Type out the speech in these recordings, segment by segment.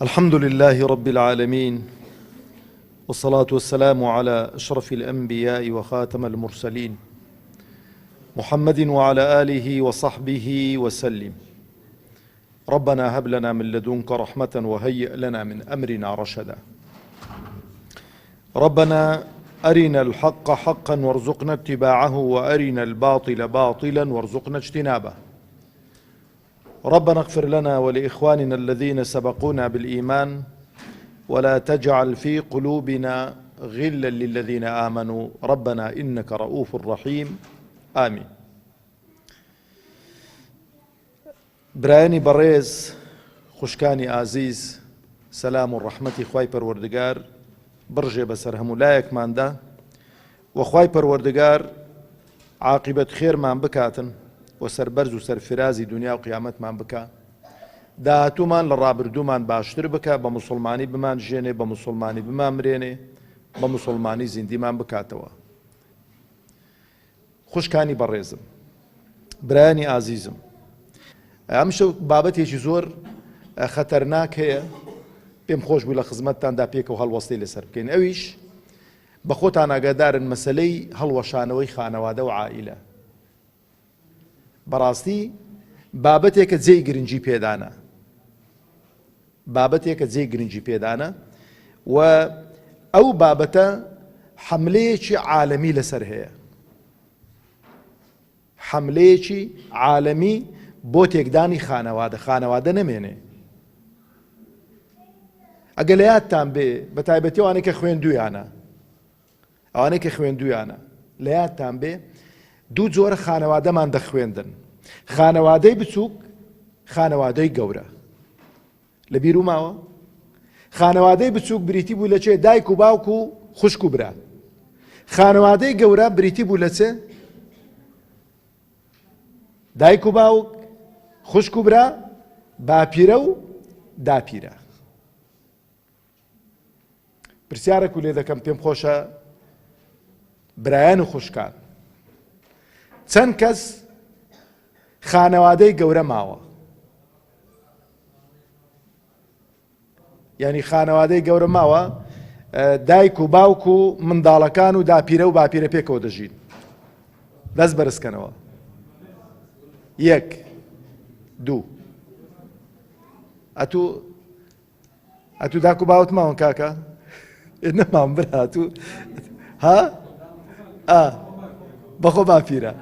الحمد لله رب العالمين والصلاة والسلام على أشرف الأنبياء وخاتم المرسلين محمد وعلى آله وصحبه وسلم ربنا هب لنا من لدنك رحمة وهيئ لنا من أمرنا رشدا ربنا أرنا الحق حقا وارزقنا اتباعه وأرنا الباطل باطلا وارزقنا اجتنابه ربنا اغفر لنا ولإخواننا الذين سبقونا بالإيمان ولا تجعل في قلوبنا غلا للذين آمنوا ربنا إنك رؤوف رحيم آمين برایانی بەڕێز خوشکانی ئازیز سەلام و ڕەحمەتی خوای پەروەردگار بڕژێ بەسەر هەموو لایەکماندا و خوای پەروەردگار عاقبەت خێرمان بکاتن و سەربەرز و سەرفرازی دنیا و قیامەتمان بکا داهاتوومان لە ڕابردوومان باشتر بکە بە موسڵمانی بمان ژێنێ بە موسڵمانی بمان مرێنێ بە موسڵمانی زیندیمان بکاتەوە خوشکانی بەڕێزم برایانی ئازیزم ئەمشەو بابەتێکی زۆر خەتەرناک هەیە پێم خۆش بوو لە خزمەتتاندا پێکەوە هەڵوەستەی لەسەر بکەین ئەویش بە خۆتان ئاگادارن مەسەلەی هەڵوەشانەوەی خانەوادە و عائیلە بەڕاستی بابەتێکە جێی گرنگی پێدانە بابەتێکە جێی گرنگی پێدانە و ئەو بابەتە حملەیەکی عالەمی لەسەر هەیە حملەیەکی عالەمی بۆ تێکدانی خانەوادە خانەوادە نەمێنێ ئەگە لە یادتان بێ بە تایبەتی ئەوانەی کە خوێندویانە ئەوانەی کە خوێندویانە لە یادتان بێ دوو جۆرە خانەوادەمان دەخوێندن خانەوادەی بچووک خانەوادەی گەورە لە بیرو ماوە خانەوادەی بچووک بریتی بوو لە چێ دایک و باوک و خوشک و برا خانەوادەی گەورە بریتی بوو لە چێ دایک و باوک خوشک و برا باپیرە و داپیرە پرسیارێک و لێ دەکەم پێم خۆشە برایان و خوشکان چەند کەس خانەوادەی گەورە ماوە یعنی خانەوادەی گەورە ماوە دایک و باوک و منداڵەکان و داپیرە و باپیرە پێکەوە دەژین دەست بەرزکەنەوە یەک دوو ئەتوو ئەتوو داک و باوت ماون کاکە نەمام برا تو ها ئا بەخۆ باپیرە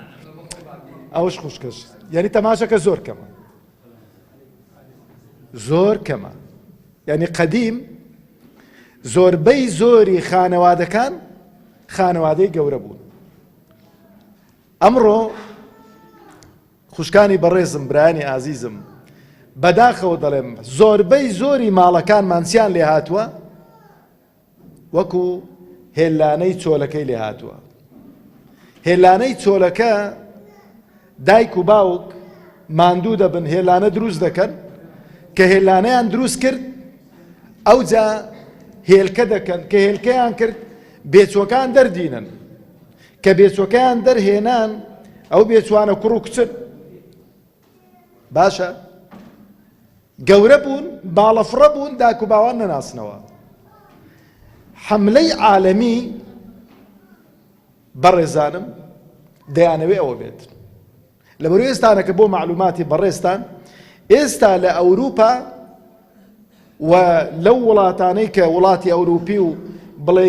ئەوش خوشکەش یعنی تەماشەکە زۆر کەمە زۆر کەمە یعنی قەدیم زۆربەی زۆری خانەوادەکان خانەوادەی گەورە بوون ئەمڕۆ خوشکانی بەڕێزم برایانی ئازیزم بەداخەوە دەڵێم زۆربەی زۆری ماڵەکانمان چیان لێ هاتووە وەکو هێلانەی چۆلەکەی لێ هاتووە هێلانەی چۆلەکە دایک و باوک ماندوو دەبن هێلانە دروست دەکەن کە هێلانەیان دروست کرد ئەوجا هێلکە دەکەن کە هێلکەیان کرد بێچوەکان دەردینن کە بێچوەکەیان دەرهێنان ئەو بێچوانە کوڕ و کچن باشە گەورە بوون باڵەفڕە بوون داک و باوان نەناسنەوە حملەی عالەمی بەڕێزانم دەیانەوێ ئەوە بێت لەبەرو ئێستانەکە بۆ مەعلوماتی بەڕێزتان ئێستا لە ئەوروپا و لەو وڵاتانەی کە وڵاتی ئەوروپی و بڵێ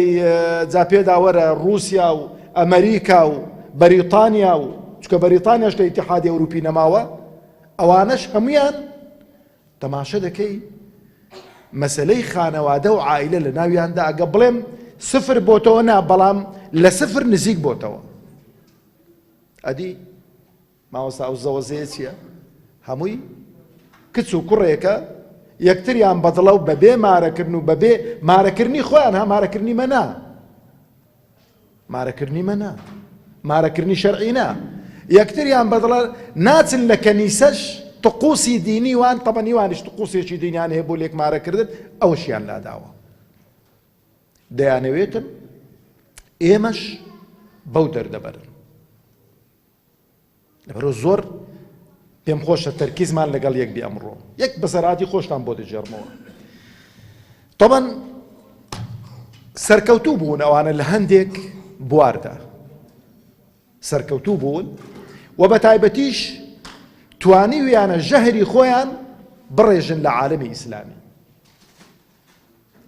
جا پێدا وەرە رووسیا و ئەمریکا و بەریتانیا و چکە بەریتانیاش لە ئیتحادی ئەوروپی نەماوە ئەوانەش هەمویان تەماشە دەکەی مەسلەی خانەوادە و عیلە لە ناویاندا ئەگە بڵێم سفر بۆتەوە نا بەڵام لە سفر نزیک بۆتەوە ئەدی مامۆستا ئەو زەوەزەیە چییە؟ هەمووی کچ و کوڕێکە یەکتریان بەدڵە و بەبێ مارەکردن و بەبێ مارەکردنی خۆیان ها مارەکردنی مە نا مارەکردنی مە نا مارەکردنی شەرعی نا یەکتریان بەدڵە ناچن لە کەنیسەش طقوسی دینی وان تەبەنی وانیش طقوسێکی دینیان هەیە بۆ لێک مارەکردن ئەوەشیان لاداوە دەیانەوێتن ئێمەش بەو دەردەبەرن لەبەرەوە زۆر پێم خۆشە تەرکیزمان لەگەڵ یەک بی ئەمڕۆ یەک بەسەرهاتی خۆشتان بۆ دەگێڕمەوە. تەبەن سەرکەوتوو بوون ئەوانە لە هەندێک بواردا سەرکەوتوو بوون و بە تایبەتیش توانیویانە ژەهری خۆیان بڕێژن لە عالەمی ئیسلامی.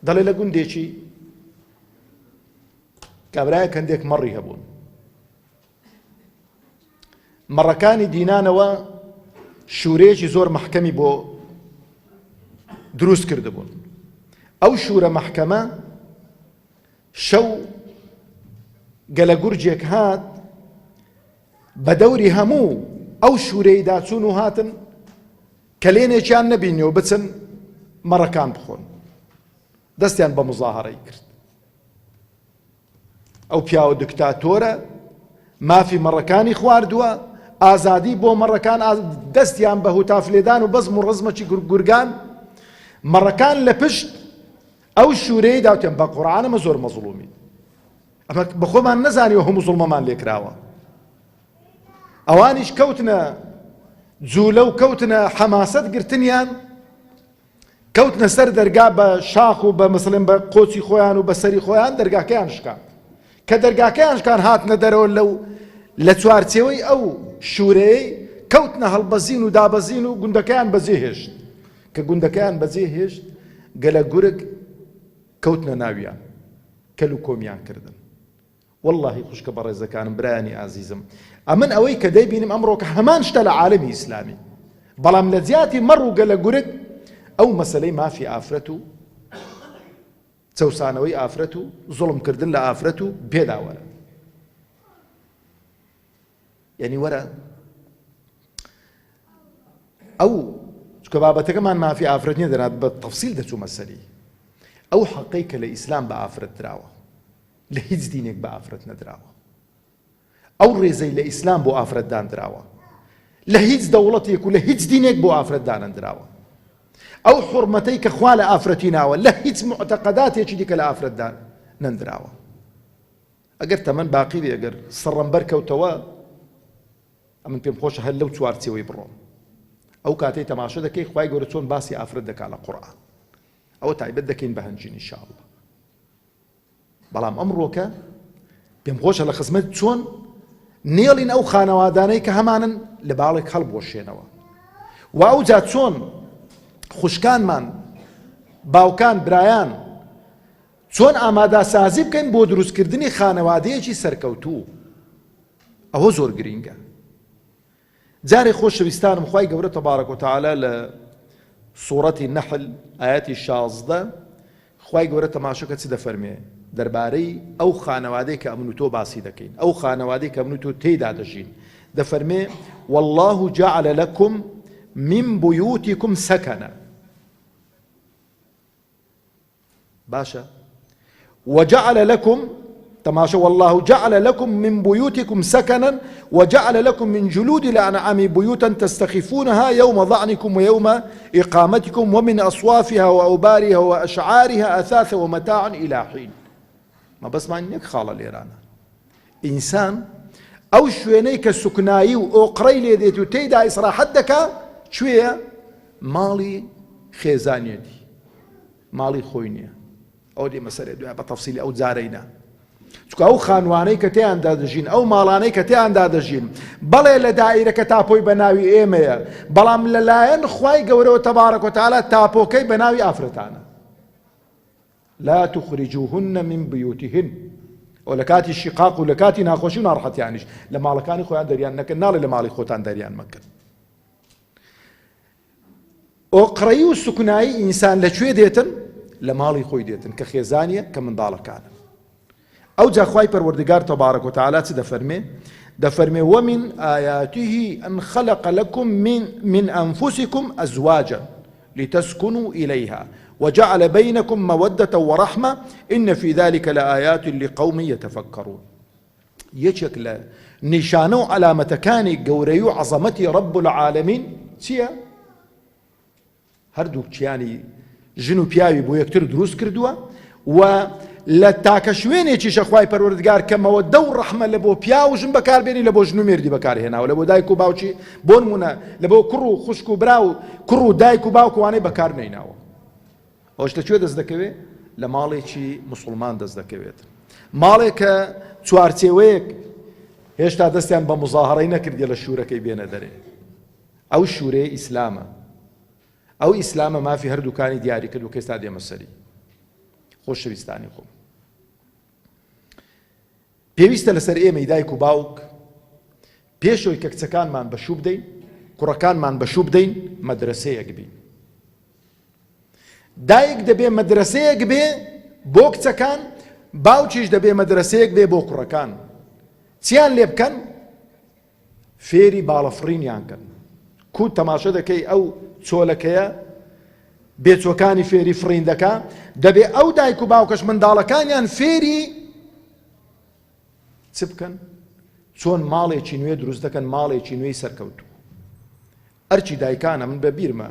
دەڵێ لە گوندێکی کابرایەک هەندێک مەڕی هەبوون. مەڕەکانی دینانەوە شوورەیەکی زۆر مەحکەمی بۆ دروست کردبوون. ئەو شوورە مەحکەمە شەو گەلە گورجێک هات بە دەوری هەموو ئەو شوورەیدا چوون و هاتن کەلێنێکیان نەبینی و بچن مەڕەکان بخۆن دەستیان بە مزاهەرەی کرد ئەو پیاوە دکتاتۆرە مافی مەڕەکانی خواردووە ئازادی بۆ مەڕەکان دەستیان بە هوتافلێدان و بەزم و ڕزمەکی گورگان مەڕەکان لە پشت ئەو شورەی داوتیان بە قورعان ئەمە زۆر مەزڵومین ئەمە بەخۆمان نەزانیوە هەموو زوڵمەمان لێکراوە ئەوانیش کەوتنە جوولە و کەوتنە حەماسەت گرتنیان کەوتنە سەر دەرگا بە شاخ و بە مسلم بە قۆچی خۆیان و بە سەری خۆیان دەرگاکەیان شکان کە دەرگاکەیان شکان هاتنە دەرەوە لەو لە چوارچێوەی ئەو شوورەیە کەوتنە هەڵبەزین و دابەزین و گوندەکەیان بەجێ هێشت کە گوندەکەیان بەجێ هێشت گەلە گورگ کەوتنە ناویان کەل و کۆمیان کردن. وەڵاهی خوشکە بەڕێزەکانم برایانی ئازیزم ئەمن ئەوەی کە دەیبینم ئەمڕۆکە هەمان شتە لە عالەمی ئیسلامی بەڵام لە جیاتی مەڕ و گەلە گورگ ئەو مەسەلەی مافی ئافرەت و چەوسانەوەی ئافرەت و زوڵمکردن لە ئافرەت و پێداوەرە یعنی وەرە ئەو چکە بابەتەکەمان مافی ئافرەت نیە دەنات بە تەفسیل دەچوومە سەری ئەو حەقەی کە لە ئیسلام بە ئافرەت دراوە لە هیچ دینێک بە ئافرەت نەدراوە ئەو ڕێزەی لە ئیسلام بۆ ئافرەت داندراوە لە هیچ دەوڵەتێک و لە هیچ دینێک بۆ ئافرەت دانەندراوە ئەو حرمەتەی کە خوا لە ئافرەتی ناوە لە هیچ معتەقەداتێکی دیکە لە ئافرەتدا نەندراوە ئەگەر تەمەن باقی بێ ئەگەر سڕم بەر کەوتەوە ئەمن پێم خۆشە هەر لەو چوارچێوەی بڕۆم ئەو کاتەی تەماشە دەکەی خوای گەورە چۆن باسی ئافرەت دەکا لە قورئان ئەوە تایبەت دەکەین بە هەنجین ان شاء الله بەڵام ئەمڕۆکە پێم خۆشە لە خزمەت چۆن نێڵین ئەو خانەوادانەی کە هەمانن لە باڵێک هەڵبوەشێنەوە و ئەوجا چۆن خوشکانمان باوکان برایان چۆن ئاماداسازی بکەین بۆ دروستکردنی خانەوادەیەکی سەرکەوتوو؟ ئەوە زۆر گرینگە. جارێ خۆشەویستانم خوای گەورە تبارک و تعالی لە سوڕەتی نەحل ئایەتی 16 خوای گەورە تەماشەکە چ دەفەرمێ دەربارەی ئەو خانەوادەی کە ئەمن و تۆ باسی دەکەین ئەو خانەوادەی کە من و تۆ تێیدا دەژین دەفەرمێ والله جعل لكم من بيوتكم سكنا باشە وجعل لكم تەماشە والله جعل لكم من بيوتكم سكنا وجعل لكم من جلود الأنعام بيوتا تستخفونها يوم ظعنكم ويوم إقامتكم ومن أصوافها وأوبارها وأشعارها أثاثا ومتاعا إلى حين ما بس ما یەک خاڵە لێرانە ئینسان ئەو شوێنەی کە سوکنایی و ئۆقرەی لێ دێت و تێیدا ئیسراحەت دەکا کوێیە؟ ماڵی خێزانیەتی ماڵی خۆی نییە ئەو دێمە سەرێ دوای بە تەفسیلی ئەو جارەی نا چونکە ئەو خانوانەی کە تێیاندا دەژین ئەو ماڵانەی کە تێیاندا دەژین بەڵێ لە دائیرەکە تاپۆی بە ناوی ئێمەیە بەڵام لەلایەن خوای گەورەوە تەبارەک وتعالی تاپۆکەی بە ناوی ئافرەتانە لا تخرجوهن من بیوتهن ئەو لە کاتی شقاق و لە کاتی ناخۆشی و ناڕەحەتیانیش لە ماڵەکانی خۆیان دەریان نەکەن ناڵێ لە ماڵی خۆتان دەریان مەکەن ئۆقرەی و سوکنایی ئینسان لە کوێ دێتن لە ماڵی خۆی دێتن کە خێزانیە کە منداڵەکانن ئەوجا خوای پەروەردگار تبارک و تعالی چ دەفەرمێ؟ دەفەرمێ ومن آیاته ان خلق لکم من من انفسکم ازواجا لتسکنوا الیها وجعل بینکم مودة ورحمة ان فی ذلک لآیات لقوم یتفکرون یەکێک لە نیشانە و عەلامەتەکانی گەورەی و عەزەمەتی رب العالمین چییە؟ هەردووکیانی ژن و پیاوی بۆ یەکتر دروست کردووە و لە تاکە شوێنێکیشە خوای پەروەردگار کە مەوەدە و ڕەحمە لە بۆ پیاو و ژن بەکاربێنی لە بۆ ژن و مێردی بەکارهێناوە لە بۆ دایک و باوکی بۆ نمونە لە بۆ کوڕ و خوشک و برا و کوڕ و دایک و باوک وانەی بەکار نەیناوە. ئەوش لە کوێ دەست دەکەوێت؟ لە ماڵێکی مسلمان دەست دەکەوێت. ماڵێک کە چوارچێوەیەک هێشتا دەستیان بە مزاهەڕەی نەکردیە لە شوورەکەی بێنە دەرێ. ئەو شوورەیە ئیسلامە. ئەو ئیسلامە مافی هەردووکانی دیاری کرد و کەستا دێمە سەری. خۆشەویستانی خۆم. پێویستە لەسەر ئێمەی دایک و باوک پێشەوەی کە کچەکانمان بە شوو بدەین، کوڕەکانمان بە شوو بدەین، مەدرەسەیەک بین. دایک دەبێ مەدرەسەیەک بێ بۆ کچەکان، باوکیش دەبێ مەدرەسەیەک بێ بۆ کوڕەکان. چیان لێ بکەن؟ فێری باڵەفڕینیان کەن. کو تەماشە دەکەی ئەو چۆلەکەیە بێچۆکانی فێری فڕین دەکا، دەبێ ئەو دایک و باوکەش منداڵەکانیان فێری چ بکەن؟ چۆن ماڵێکی نوێ دروست دەکەن، ماڵێکی نوێی سەرکەوتوو. ئەرکی دایکانە، من بە بیرمە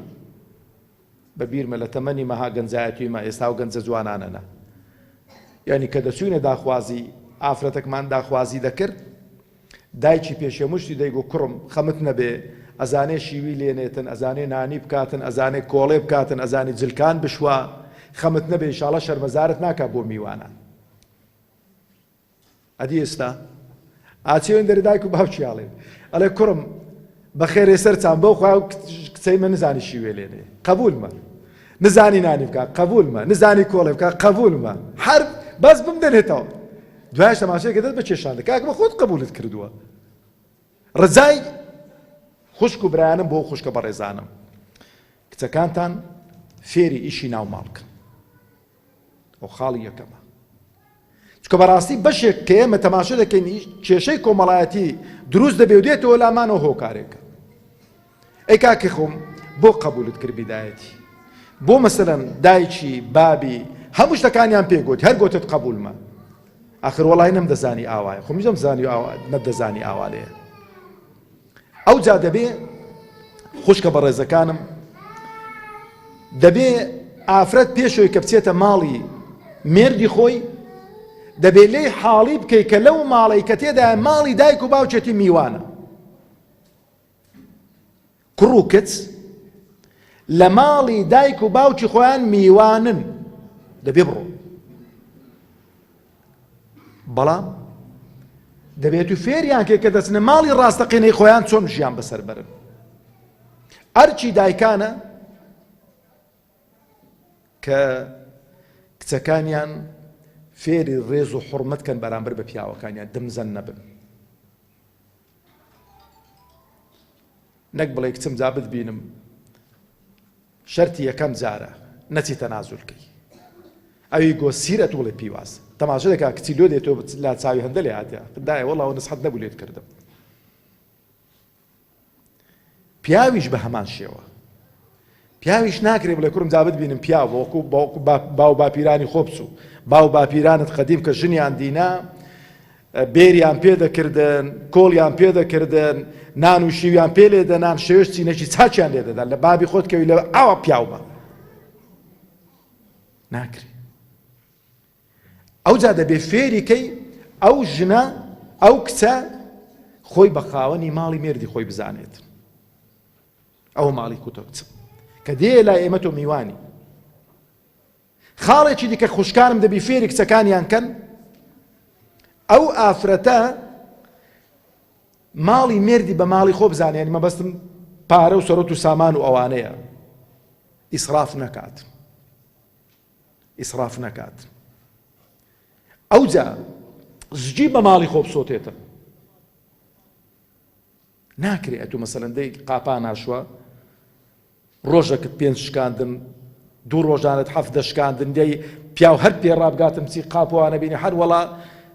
بە بیرمە لە تەمەنی مەها گەنجایەتیمە ئێستا و گەنجە جوانانە نا یعنی کە دەچوینە داخوازی ئافرەتەکمان داخوازی دەکرد دایکی پێشێ مشتی دەیگو کوڕم خەمت نەبێ ئەزانێ شیوی لێنێتن ئەزانێ نانی بکاتن ئەزانێ کۆڵێ بکاتن ئەزانێ جلکان بشوا خەمت نەبێ ئیشاڵە شەرمەزارت ناکا بۆ میوانان ئەدی ئێستا ئاچێ دەرێ دایک و باوکی ئاڵێ ئەڵێ کوڕم بەخێرێ سەرچان بەو خوا کچەی من نزانی شیوێ لێنێ قبولمە نزانی نانی بکە قبولمە نزانی کۆڵێ بکە قبولمە هەر بەس بمدەنێتەوە دوایش تەماشای کە دەست بە کێشان دەکات بە خۆت قبولت کردووە ڕزای خوشک و برایانم بۆ خوشکە بەڕێزانم کچەکانتان فێری ئیشی ناو ماڵ بکەن ئەو خاڵی یەکەمە چکە بەڕاستی بەشێک کە ئێمە تەماشە دەکەین کێشەی کۆمەڵایەتی دروست دەبێ و دێتەوە لامانەوە هۆکارێکە ئەی کاکی خۆم بۆ قبولت کرد بیدایەتی بۆ مەسەلەن دایکی بابی هەموو شتەکانیان پێگوت هەر گوتت قبولمە ئاخر وەڵای نەمدەزانی ئاوایە خۆمیش نەمزانی ئاوا نەدەزانی ئاوا لێ ئەوجا دەبێ خوشکە بەڕێزەکانم دەبێ ئافرەت پێشەوەی کە بچێتە ماڵی مێردی خۆی دەبێ لێی حاڵی بکەی کە لەو ماڵەی کە تێدا ماڵی دایک و باوکێتی میوانە کوڕ و کچ لە ماڵی دایک و باوکی خۆیان میوانن دەبێ بڕۆ بەڵام دەبێت و فێریان کێ کە دەچنە ماڵی ڕاستەقینەی خۆیان چۆن ژیان بەسەر بەرن ئەرکی دایکانە کە کچەکانیان فێری ڕێز و حڕمەت کەن بەرامبەر بە پیاوەکانیان دمزەن نەبن نەک بڵێ کچم جا بتبینم شەرتی یەکەم جارە نەچی تەنازول کەی ئەوی گۆ سیر ئەتوڵێ پیواز تەماشە دەکا کچی لۆ دێتۆ لا چاوی هەندە لێ هاتیا دایە وەڵا ئەوە نسحەت نەبوو لێت کردم پیاویش بە هەمان شێوە پیاویش ناکرێ بڵێ کوڕم جا بتبینم پیاو وەکو باو باپیرانی خۆ بچوو باو باپیرانت قەدیم کە ژنیان دینا بێریان پێ دەکردن کۆڵیان پێ دەکردن نان و شیویان پێ لێ دەنان شێوێش چینەکی چاکیان لێ دەدان لە بابی خۆت کەوی لە ئاوا پیاومە ناکرێ ئەوجا دەبێ فێری کەی ئەو ژنە ئەو کچە خۆی بە خاوەنی ماڵی مێردی خۆی بزانێت ئەوە ماڵی کوتە کچ کە دێ لای ئێمە تۆ میوانی خاڵێکی دیکە خوشکانم دەبی فێری کچەکانیان کەن ئەو ئافرەتە ماڵی مێردی بە ماڵی خۆ بزانێن مەبەستم پارە و سەرۆت و سامان و ئەوانەیە ئیسراف نەکات ئیسراف نەکات ئەوجا زجی بە ماڵی خۆ بسۆتێتە ناکرێ ئەتوو مەسەلەن دەی قاپا ناشوە ڕۆژەکت پێنج شکاندن دوو ڕۆژانت حەفتە شکاندن دەی پیاو هەر پێ ڕابگاتم چی قاپوانە بینی هەر وەڵا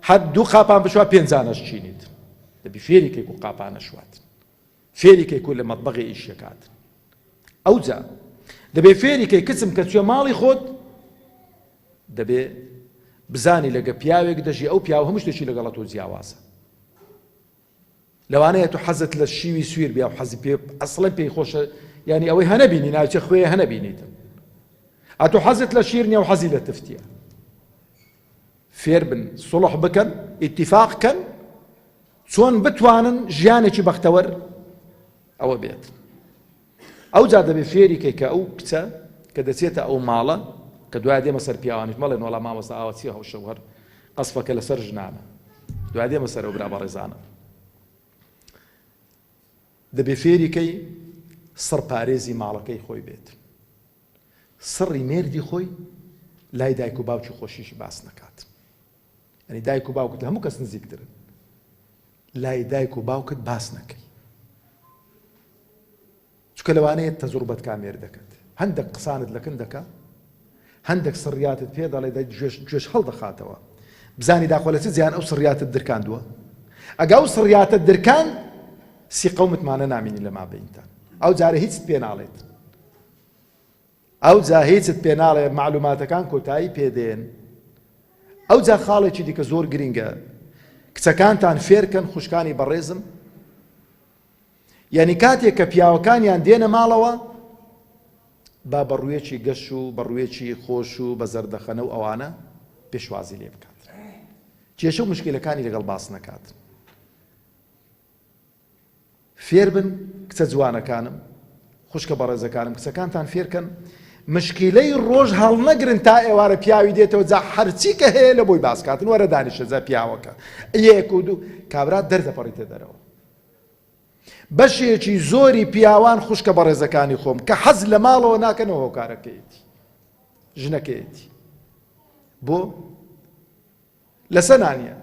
هەر دوو قاپان بشوە پێنجانەش چینیت دەبی فێری کەیک و قاپانە شوات فێری کەیک و لە مەطبەغی ئیشەکات ئەوجا دەبێ فێری کەی کچم کە چوە ماڵی خۆت دەبێ بزانی لەگە پیاوێک دەژی ئەو پیاو هەموو شتێکی لەگەڵە تۆ جیاوازە لەوانەیە تۆ حەزت لە شیوی سویر بێ و حەزی پێ ئەسڵەن پێی خۆشە یعنی ئەوەی هەنەبینی ناوچە خوێ هەنەبینیتن ئەتۆ حەزت لە شیر نیە و حەزی لە تفتیە فێر بن سڵح بکەن ئیتیفاق کەن چۆن بتوانن ژیانێکی بەختەوەر ئەوە بێت ئەو جا دەبێ فێری کەی کە ئەو کچە کە دەچێتە ئەو ماڵە. کە دوای دێمە سەر پیاوانیش مەڵێن وەڵا مامۆستا ئاوە چیە هەو شەو هەر قەسفەکە لەسەر ژنانە. دوای دێمە سەر ئەو برا بەڕێزانە. دەبێ فێری کەی سڕ پارێزی ماڵەکەی خۆی بێت. سڕی مێردی خۆی لای دایک و باوکی خۆشیشی باس نەکات. یانی دایک و باوکت لە هەموو کەس نزیکترن. لای دایک و باوکت باس نەکەی. چونکە لەوانەیە تەجروبەت کا مێردەکەت هەندەک قسانت لەکن دەکا هەندەک سڕیاتت پێ دەڵێ دە گوێش گوێش هەڵدەخاتەوە بزانی داخۆ لە چ جیان ئەو سڕیاتت درکاندووە ئەگە ئەو سڕیاتت درکاند سیقە و متمانە نامینی لە مابینتان ئەو جارە هیچت پێ ناڵێت ئەوجا هیچت پێ ناڵێ مەعلوماتەکان کۆتایی پێ دێن ئەوجا خاڵێکی دیکە زۆر گرینگە کچەکانتان فێرکەن خوشکانی بەڕێزم یانی کاتێک کە پیاوەکانیان دێنە ماڵەوە با بە ڕوویەکی گەش و بە ڕوویەکی خۆش و بە زەردەخەنە و ئەوانە پێشوازی لێ بکات کێشە و مشکلەکانی لەگەڵ باس نەکات فێربن کچە جوانەکانم خوشکە بەڕێزەکانم کچەکانتان فێرکەن مشکیلەی ڕۆژ هەڵنەگرن تا ئێوارە پیاوی دێتەوە جا هەرچی کە هەیە لە بۆی باسکاتن وەرە دانیشە جا پیاوەکە یەک و دوو کابرا دەردەپەڕیتە دەرەوە بەشێکی زۆری پیاوان خوشکە بەڕێزەکانی خۆم کە حەز لە ماڵەوە ناکەنەوە هۆکارەکەیەتی ژنەکەیەتی بۆ لەسە نانە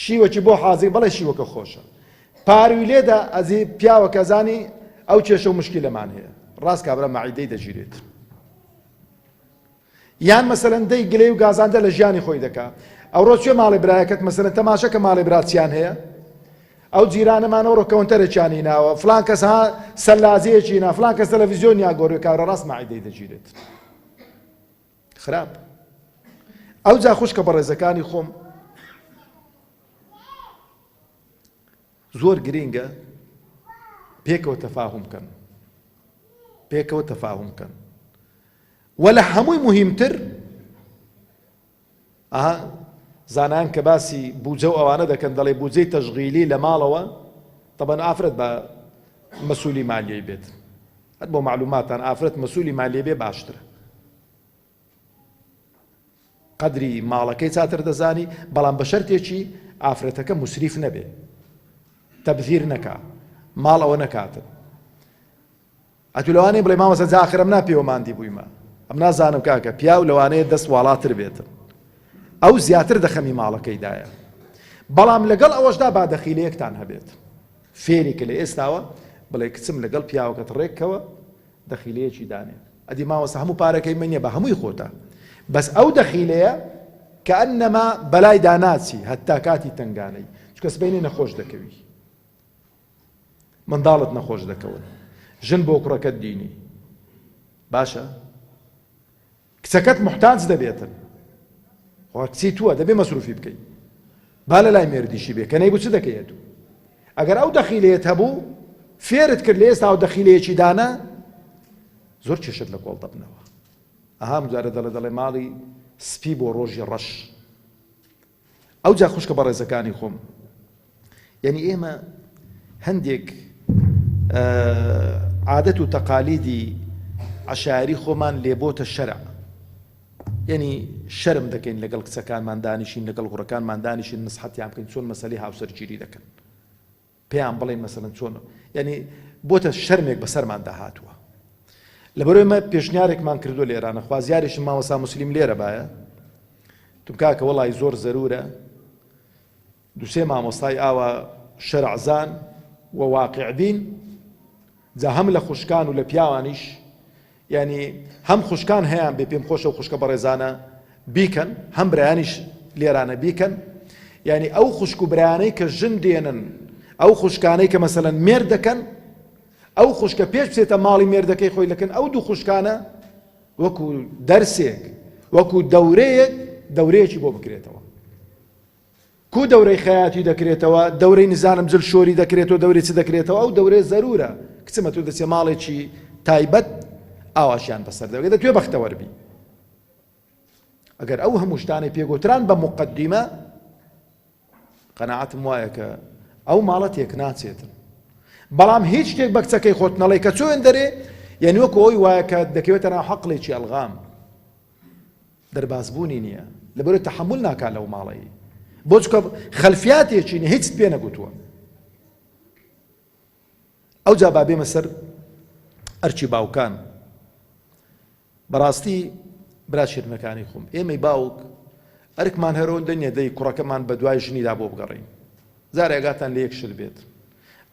شیوەکی بۆ حازی بەڵێ شیوەکە خۆشە پاروی لێدا ئەزی پیاوە کەزانی ئەو کێشە و مشکی لەمان هەیە ڕاست کابرا مەعیدەی دەگیرێت یان مەسەلەن دەی گلەی و گازاندە لە ژیانی خۆی دەکا ئەوڕۆ چێ ماڵی برایەکەت مەسەلەن تەماشە کە ماڵی برات چیان هەیە ئەو جیرانەمان ئەوڕۆ کەونتەرێکیانی ناوە فلان کەس ها سەلازەیەکی نا فلان کەس تەلەڤیزیۆنیا گۆڕی کارە ڕاست مەعیدەی دەگیرێت خراپ ئەوجا خوشکە بەڕێزەکانی خۆم زۆر گرینگە پێکەوە تەفاهم کەن پێکەوە تەفاهم کەن وە لە هەمووی موهیمتر ئەها زانایان کە باسی بوجە و ئەوانە دەکەن دەڵێ بوجەی تەشغیلی لە ماڵەوە تەبەن ئافرەت بە مەسولی مالیەی بێت هەر بۆ معلوماتان ئافرەت مەسولی مالیە بێ باشترە قەدری ماڵەکەی چاتر دەزانی بەڵام بە شەرتێکی ئافرەتەکە مسریف نەبێ تەبذیر نەکا ماڵ ئەوە نەکاتن ئەتو لەوانەیە بڵێ مامۆستا جا ئاخر ئەمنا پێوە ماندی بوویمە ئەمنا زانم کاکە پیاو لەوانەیە دەست واڵاتر بێتن ئەو زیاتر دەخەمی ماڵەکەیدایە بەڵام لەگەڵ ئەوەشدا با دەخیلەیەکتان هەبێت فێری کە لە ئێستاوە بڵێ کچم لەگەڵ پیاوەکەت ڕێککەوە دەخیلەیەکی دانێ ئەدی مامۆستا هەموو پارەکەی من نیە بە هەمووی خۆتە بەس ئەو دەخیلەیە کە ئەنەما بەلای داناچی هەتا کاتی تنگانەی چکە سبەینێ نەخۆش دەکەوی منداڵت نەخۆش دەکەون ژن بۆ کوڕەکەت دینی باشە کچەکەت محتاج دەبێتن خۆ کچی تووە دەبێ مەسروفی بکەیت با لە لای مێردیشی بێ کە نەیبوو چ دەکەیت ئەگەر ئەو دەخیلەیەت هەبوو فێرت کرد لە ئێستا ئەو دەخیلەیەکی دانا زۆر کێشت لە کۆڵ دەبنەوە ئەها مجارە دەڵێ دەڵێ ماڵی سپی بۆ ڕۆژی ڕەش ئەوجا خوشکە بەڕێزەکانی خۆم یعنی ئێمە هەندێک عادەت و تەقالیدی عشاری خۆمان لێبۆتە شەرع یعنی شەرم دەکەین لەگەڵ کچەکانمان دانیشین لەگەڵ غڕەکانمان دانیشین نسحەتیان بکەین چۆن مەسەلی هاوسەرگیری دەکەن پێیان بڵێین مەسەلەن چۆن یعنی بۆتە شەرمێک بەسەرماندا هاتووە لەبەرەوەی مە پێشنیارێکمان کردو لێرانە خوازیاریشم مامۆستا موسلیم لێرە بایە تم کاکە وەڵی زۆر زەرورە دوسێ مامۆستای ئاوا شەرعزان و واقعبین جا هەم لە خوشکان و لە پیاوانیش یانی هەم خوشکان هەیان بێ پێم خۆشە و خوشکە بەڕێزانە بیکەن هەم برایانیش لێرانە بیکەن یعنی ئەو خوشک و برایانەی کە ژن دێنن ئەو خوشکانەی کە مەسەلەن مێرد دەکەن ئەو خوشکە پێش بچێتە ماڵی مێردەکەی خۆی لەکەن ئەو دوو خوشکانە وەکو دەرسێک وەکو دەورەیەک دەورەیەکی بۆ بکرێتەوە کو دەورەی خەیاتی دەکرێتەوە دەورەی نزانم جل شۆری دەکرێتەوە دەورەی چ دەکرێتەوە ئەو دەورەیە زەرورە کچمە تۆ دەچێ ماڵێکی تایبەت ئاواشیان بەسەر دەگەێت دەتوێ بەختەوەر بی ئەگەر ئەو هەموو شتانەی پێگوتران بە مقدمە قەناعەتم وایە کە ئەو ماڵە تێک ناچێتن بەڵام هیچ شتێک بە کچەکەی خۆت نەڵێ کە چۆن دەرێ یعنی وەکو ئەوی وایە کە دەکەوێتە ناو حەقلێکی ئەلغام. دەربازبوونی نییە لەبەرەوەی تەحەمول ناکات لەو ماڵەی بۆ چکە خەلفیاتێکی نیە هیچت پێ نەگوتووە ئەوجا با بێمە سەر ئەرکی باوکان بەڕاستی برا شیرنەکانی خۆم ئێمەی باوک ئەرکمان هەرۆندە نیە دەی کوڕەکەمان بە دوای ژنیدا بۆ بگەڕین جارێ ئاگاتان لە یەک شت بێت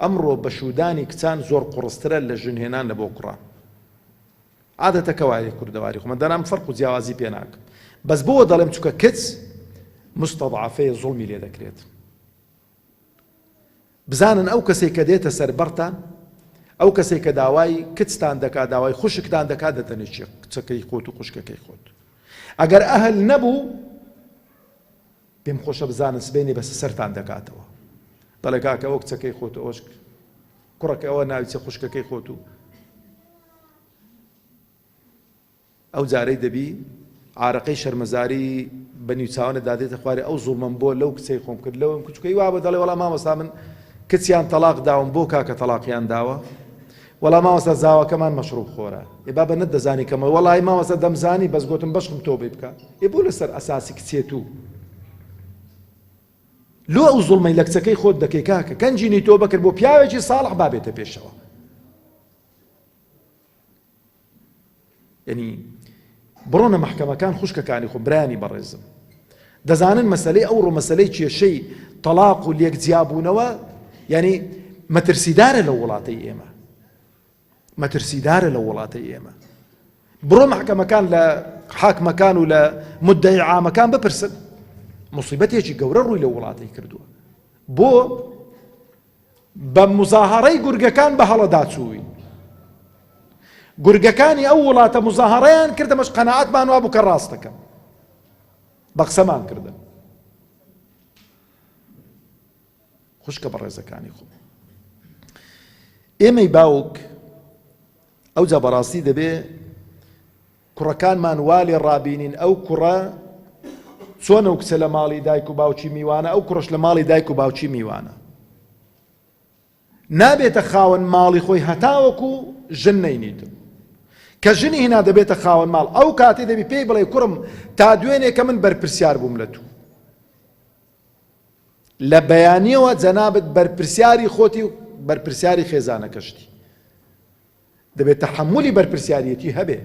ئەمڕۆ بەشودانی کچان زۆر قوڕسترە لە ژنهێنان لە بۆ کوڕان عادەتەکە وایە کوردەواری خۆمان دانام فەرق و جیاوازی پێ ناکەم بەس بۆ دەڵێم چونکە کچ مستەضعەفەیە زوڵمی لێ دەکرێت بزانن ئەو کەسێک کە دێتە سەر بەرتان ئەو کەسێک کە داوای کچتان دەکات داوای خوشکتان دەکات دەتەنێ کچەکەی خۆت و خوشکەکەی خۆت ئەگەر ئەهل نەبوو پێم خۆشە بزانن سبەینێ بەسە سەرتان دەکاتەوە دەڵێ کاکە ئەوە کچەکەی خۆت ئەوەش کوڕەکە ئەوە ناوی چە خوشکەکەی خۆت و ئەو جارەی دەبی عارەقەی شەرمەزاری بە نیوچاوانت دادێتە خوارێ ئەو زوڵمەم بۆ لەو کچەی خۆم کرد لەوم کچکەی وابە دەڵێ وەڵا مامۆستا من کچیان تەڵاق داوم بۆ کاکە تەڵاقیان داوە وەڵا مامۆستا زاوەکەمان مەشروب خۆرە ئێ بابە نەتدەزانی کەمە وەڵی مامۆستا دەمزانی بەس گۆتم بەشکم تۆبەی بکە ئێ بۆ لەسەر ئەساسی کچێت و لۆ ئەو زوڵمەی لە کچەکەی خۆت دەکەی کاکە کەنجینی تۆ بەکرد بۆ پیاوێکی ساڵح بابێتە پێشەوە یعنی بڕۆنە مەحکەمەکان خوشکەکانی خۆ برایانی بەڕێزم دەزانن مەسلەی ئەوڕۆ مەسلەی کێشەی تەلاق و لێک جیابوونەوە یعنی مەترسیدارە لە وڵاتەی ئێمە مەترسیدارە لە وڵاتەی ئێمە بڕۆ مەحکەمەکان لە حاکمەکان و لە مدعی عامەکان بپرسن مصیبەتێکی گەورە ڕووی لە وڵاتەی کردووە بۆ بە مزاهەڕەی گورگەکان بە هەڵەدا چووین گورگەکانی ئەو وڵاتە مزاهەڕەیان کردە مەش قەناعەتمان وابوو کە ڕاست دەکەن بە قسەمان کردن خوشکە بەڕێزەکانی خۆم ئێمەی باوک ئەوجا بەڕاستی دەبێ کوڕەکانمان وا لێ ڕابینین ئەو کوڕە چۆن ئەو کچە لە ماڵی دایک و باوکی میوانە ئەو کوڕش لە ماڵی دایک و باوکی میوانە نابێتە خاوەن ماڵی خۆی هەتاوەکو ژن نەینیتن کە ژنی هینا دەبێتە خاوەن ماڵ ئەو کاتێ دەبی پێی بڵێ کوڕم تا دوێنێ کە من بەرپرسیار بووم لە تو لە بەیانیەوە جەنابت بەرپرسیاری خۆتی و بەرپرسیاری خێزانەکەشتی دەبێت تەحەمولی بەرپرسیاریەتی هەبێ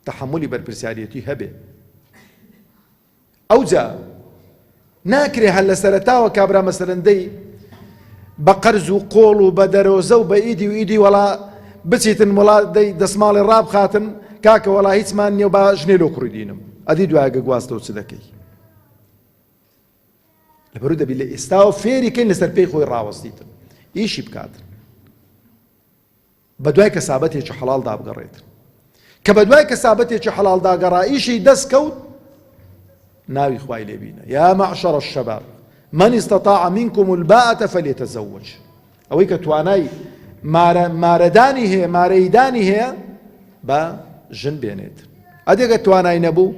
تەحەمولی بەرپرسیاریەتی هەبێ ئەوجا ناکرێ هەر لە سەرەتاوە کابرا مەسەرەندەی بە قەرز و قۆڵ و بە دەرۆزە و بە ئیدی و ئیدی وەڵا بچیتن وڵا دەی دەسماڵی ڕابخاتن کاکە وەڵا هیچمان نییە و با ژنێ لۆ کوڕی دینم ئەدی دوایگە گواستەوە چ دەکەی لەبەرو دەبی لە ئێستاوە فێری کەین لەسەر پێی خۆی ڕاوەستیتن ئیشی بکات بە دوای کەسابەتێکی حەڵاڵدا بگەڕێت کە بە دوای کەسابەتێکی حەڵاڵدا گەڕا ئیشی دەست کەوت ناوی خوای لێبینە یا معشر الشباب من استطاع منكم الباءة فليتزوج ئەوەی کە توانای مارەدانی هەیە مارەیدانی هەیە بە ژن بێنێت ئەدێگە توانای نەبوو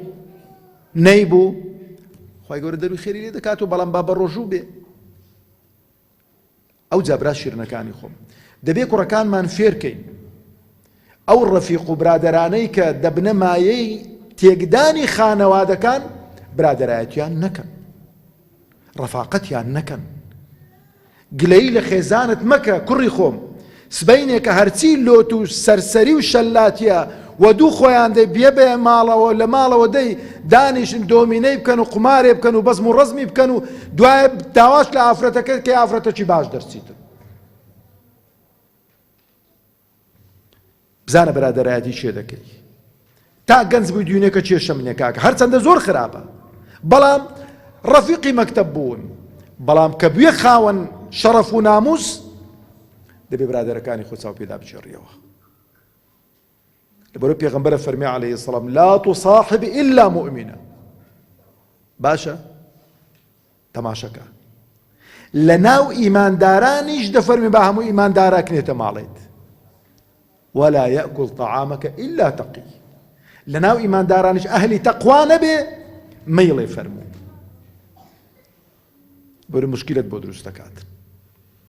نەیبوو خوای گەورە دەروی خێری لێ دەکات و بەڵام با بە ڕۆژوو بێ ئەو جابرا شیرنەکانی خۆم دەبێ کوڕەکانمان فێرکەین ئەو ڕەفیق و برادەرانەی کە دەبنە مایەی تێکدانی خانەوادەکان برادەرایەتیان نەکەن ڕەفاقەتیان نەکەن گلەیی لە خێزانت مەکە کوڕی خۆم، سبەینێ کە هەرچی لۆت و سەرسەری و شەللاتیە وەدوو خۆیان دەی بیەبەیە ماڵەوە لە ماڵەوە دەی دانیشن دۆمینەی بکەن و قومارێ بکەن و بەزم و ڕەزمی بکەن و دوایە داواش لە ئافرەتەکە کەی ئافرەتەکی باش دەرچیتن. بزانە برادەرایەتی چێ دەکەی تا گەنج بووی دوینێکە کێشەم نیە کاکە هەرچەندە زۆر خراپە بەڵام ڕەفیقی مەکتەب بوون بەڵام کە بوێ خاوەن شەڕەف و ناموس دەبێ برادەرەکانی خۆ چاو پێدا بگێڕیەوە لەبەرو پێغەمبەرە فەرمی عەلەیهی السلام لا تصاحب إلا مؤمنا باشە تەماشەکە لە ناو ئیماندارانیش دەفەرمی با هەموو ئیماندارا کنێتە ماڵێت ولا يأكل طعامك إلا تقي لە ناو ئیماندارانیش ئەهلی تەقوا نەبێ مەیڵێ فەرموو بەر مشکلت بۆ دروست دەکات.